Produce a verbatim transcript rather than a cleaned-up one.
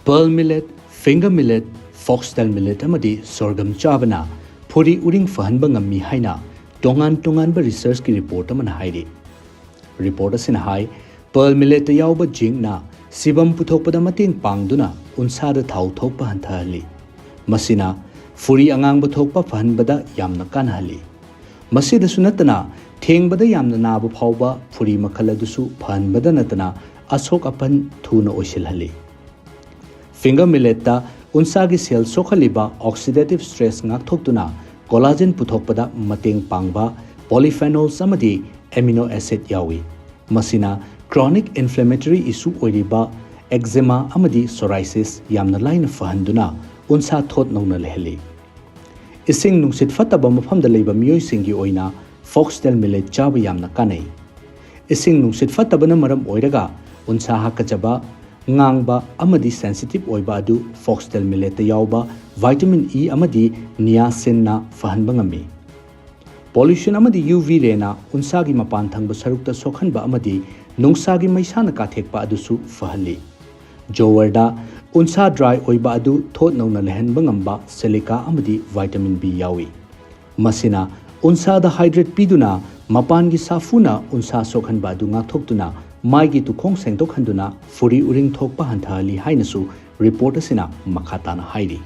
Pearl millet, finger millet, foxtail millet ꯑꯃꯗꯤ sorghum ꯆꯥꯕꯅ ꯐꯨꯔꯤ ꯎꯔꯤꯡ ꯐꯍꯟꯕ ꯉꯝꯃꯤ ꯍꯥꯏꯅ ꯇꯣꯉꯥꯟ ꯇꯣꯉꯥꯟꯕ ꯔꯤꯁꯔꯆꯀꯤ ꯔꯤꯄꯣꯔꯠ ꯑꯃꯅ ꯍꯥꯏꯔꯤ꯫ ꯔꯤꯄꯣꯔꯠ ꯑꯁꯤꯅ ꯍꯥꯏ, pearl milletꯇ ꯌꯥꯎꯕ ꯖꯤꯡꯅ ꯁꯤꯕꯝ ꯄꯨꯊꯣꯛꯄꯗ ꯃꯇꯦꯡ ꯄꯥꯡꯗꯨꯅ ꯎꯟꯁꯥꯗ ꯊꯥꯎ ꯊꯣꯛꯄ ꯍꯟꯊꯍꯜꯂꯤ꯫ ꯃꯁꯤꯅ ꯐꯨꯔꯤ ꯑꯉꯥꯡꯕ ꯊꯣꯛꯄ ꯐꯍꯟꯕꯗ ꯌꯥꯝꯅ ꯀꯥꯟꯅꯍꯜꯂꯤ꯫ ꯃꯁꯤꯗꯁꯨ ꯅꯠꯇꯅ, ꯊꯦꯡꯕꯗ ꯌꯥꯝꯅ ꯅꯥꯕ ꯐꯥꯎꯕ ꯐꯨꯔꯤ ꯃꯈꯜ ꯑꯗꯨꯁꯨ ꯐꯍꯟꯕꯗ ꯅꯠꯇꯅ, ꯑꯁꯣꯛ ꯑꯄꯟ ꯊꯨꯅ ꯑꯣꯏꯁꯤꯜꯍꯜꯂꯤ꯫ Finger milletꯇ ꯎꯟꯁꯥꯒꯤ ꯁꯦꯜ ꯁꯣꯛꯍꯜꯂꯤꯕ oxidative stress ꯉꯥꯛꯊꯣꯛꯇꯨꯅ collagen ꯄꯨꯊꯣꯛꯄꯗ ꯃꯇꯦꯡ ꯄꯥꯡꯕ polyphenols ꯑꯃꯗꯤ amino acid ꯌꯥꯎꯏ꯫ ꯃꯁꯤꯅ chronic inflammatory issue ꯑꯣꯏꯔꯤꯕ eczema ꯑꯃꯗꯤ psoriasis ꯌꯥꯝꯅ ꯂꯥꯏꯅ ꯐꯍꯟꯗꯨꯅ ꯎꯟꯁꯥ ꯊꯣꯠ ꯅꯧꯅ ꯂꯩꯍꯜꯂꯤ꯫ ꯏꯁꯤꯡ ꯅꯨꯡꯁꯤꯠ ꯐꯠꯇꯕ ꯃꯐꯝꯗ ꯂꯩꯕ ꯃꯤꯑꯣꯏꯁꯤꯡꯒꯤ ꯑꯣꯏꯅ foxtail millet ꯆꯥꯕ ꯌꯥꯝꯅ ꯀꯥꯟꯅꯩ꯫ ꯏꯁꯤꯡ ꯅꯨꯡꯁꯤꯠ ꯐꯠꯇꯕꯅ ꯃꯔꯝ ꯑꯣꯏꯔꯒ ꯎꯟꯁꯥ ꯍꯥꯀꯠꯆꯕ, ꯉꯥꯡꯕ ꯑꯃꯗꯤ sensitive ꯑꯣꯏꯕ ꯑꯗꯨ foxtail milletꯇ ꯌꯥꯎꯕ vitamin E ꯑꯃꯗꯤ niacinꯅ ꯐꯍꯟꯕ ꯉꯝꯃꯤ꯫ Pollution ꯑꯃꯗꯤ UV rayꯅ ꯎꯟꯁꯥꯒꯤ ꯃꯄꯥꯟ ꯊꯪꯕ ꯁꯔꯨꯛꯇ ꯁꯣꯛꯍꯟꯕ ꯑꯃꯗꯤ ꯅꯨꯡꯁꯥꯒꯤ ꯃꯩꯁꯥꯅ ꯀꯥꯊꯦꯛꯄ ꯑꯗꯨꯁꯨ ꯐꯍꯜꯂꯤ꯫ ꯖꯣꯋꯔꯗ ꯎꯟꯁꯥ dry ꯑꯣꯏꯕ ꯑꯗꯨ ꯊꯣꯠ ꯅꯧꯅ ꯂꯩꯍꯟꯕ ꯉꯝꯕ silica ꯑꯃꯗꯤ vitamin B ꯌꯥꯎꯏ꯫ ꯃꯁꯤꯅ ꯎꯟꯁꯥꯗ hydrate ꯄꯤꯗꯨꯅ ꯃꯄꯥꯟꯒꯤ ꯁꯥꯐꯨꯅ ꯎꯟꯁꯥ ꯁꯣꯛꯍꯟꯕ ꯑꯗꯨ ꯉꯥꯛꯊꯣꯛꯇꯨꯅ ꯃꯥꯏꯒꯤ ꯇꯨꯈꯣꯡ ꯁꯦꯡꯗꯣꯛꯍꯟꯗꯨꯅ ꯐꯨꯔꯤ ꯎꯔꯤꯡ ꯊꯣꯛꯄ ꯍꯟꯊꯍꯜꯂꯤ ꯍꯥꯏꯅꯁꯨ ꯔꯤꯄꯣꯔꯠ ꯑꯁꯤꯅ ꯃꯈꯥ ꯇꯥꯅ ꯍꯥꯏꯔꯤ꯫